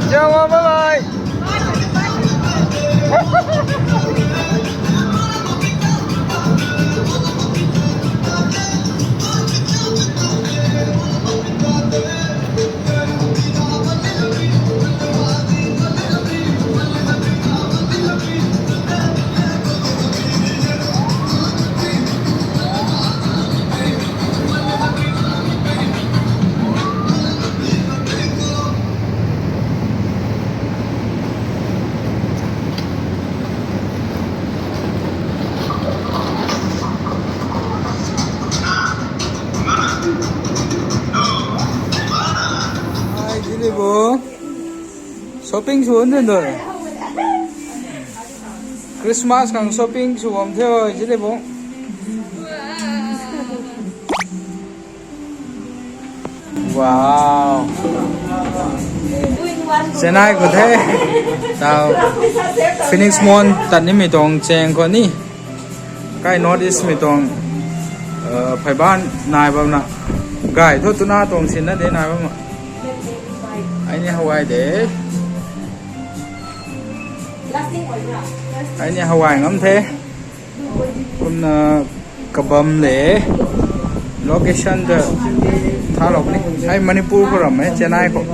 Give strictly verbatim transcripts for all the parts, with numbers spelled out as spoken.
Ciao, bye bye. Ai, Jilibo. Shopping sw nunc doi. Christmas khang shopping sw bam the, Jilibo. Wow. Chennai khou the. Tau. Phoenix Mall tat nimei tuang chaeng khou ni. Kai North East mei tuang, uh, phaiban nai bam na. Gay thu tuna tuang sin na de nai bam na. Ai ni hawai de. Ai ni hawai ngam the. Kumna kabam le. Location ta tha lou ni. Ai Manipur khou ram e, Chennai khou.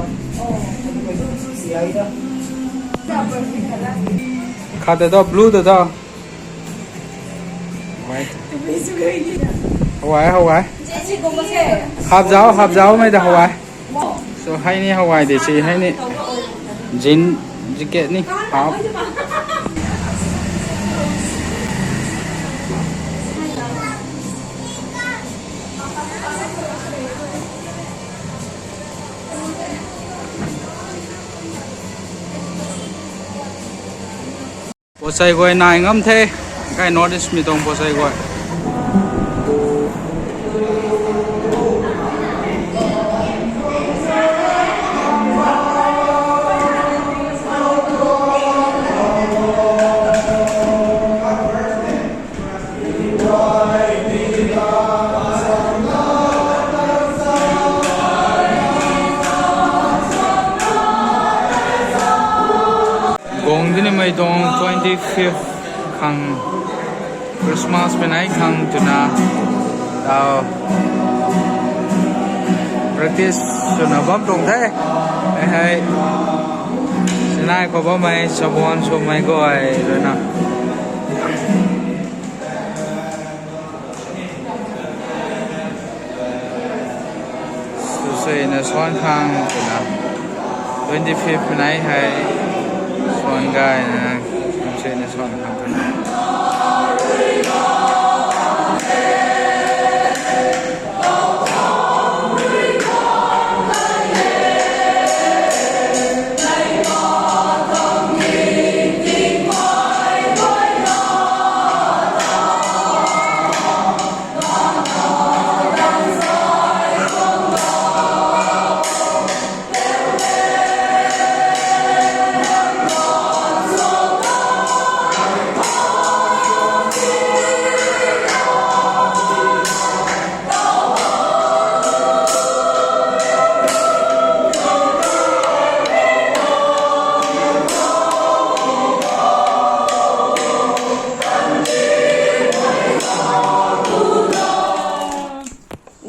Khat ta tho, blue ta tho. Hawai, hawai. Hap zau, hap zau mei ta hawai. So, hei ni hawai de si, hei ni. Jean jacket ni, hap. Pochai guay nai ngam the, kai North East mei tuang pochai guay. Guang dinimei tuang twenty fifth khang Christmas mei nai khang twna tau practice swna bam tuang the. Hei hei. Sinai khou bammei sabon swmei guay rui na. Susuina suan khang twna. Twenty fifth nai hei suan gayna. Susuina suan khang twna.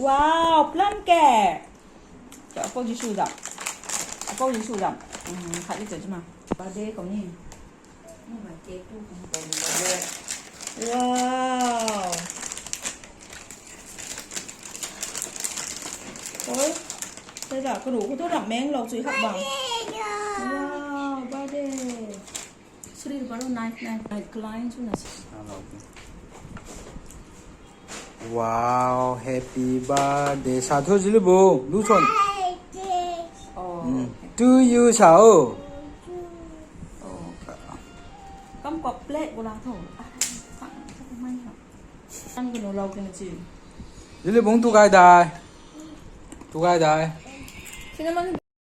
Wow, plum cake. Cho, apou Jisu zam. Apou Jisu zam. Um, khat di cho chima. Birthday khou ni. Wow. Oi. Tei da, karu khou tu ram meng lou chui hak bam. Wow, birthday. Suri, baru knife, knife, knife, client swna si. Wow, happy birthday. Sa thu Jilibo, lu son. Oh, mm, okay. To you sa o. Oh, okay. Kam kop plate bo la tho. Ah, sa, sa, mai ha. Ang kanu lau kena chi. Jilibo tu gay dai. Tu gay dai. Cinnamon.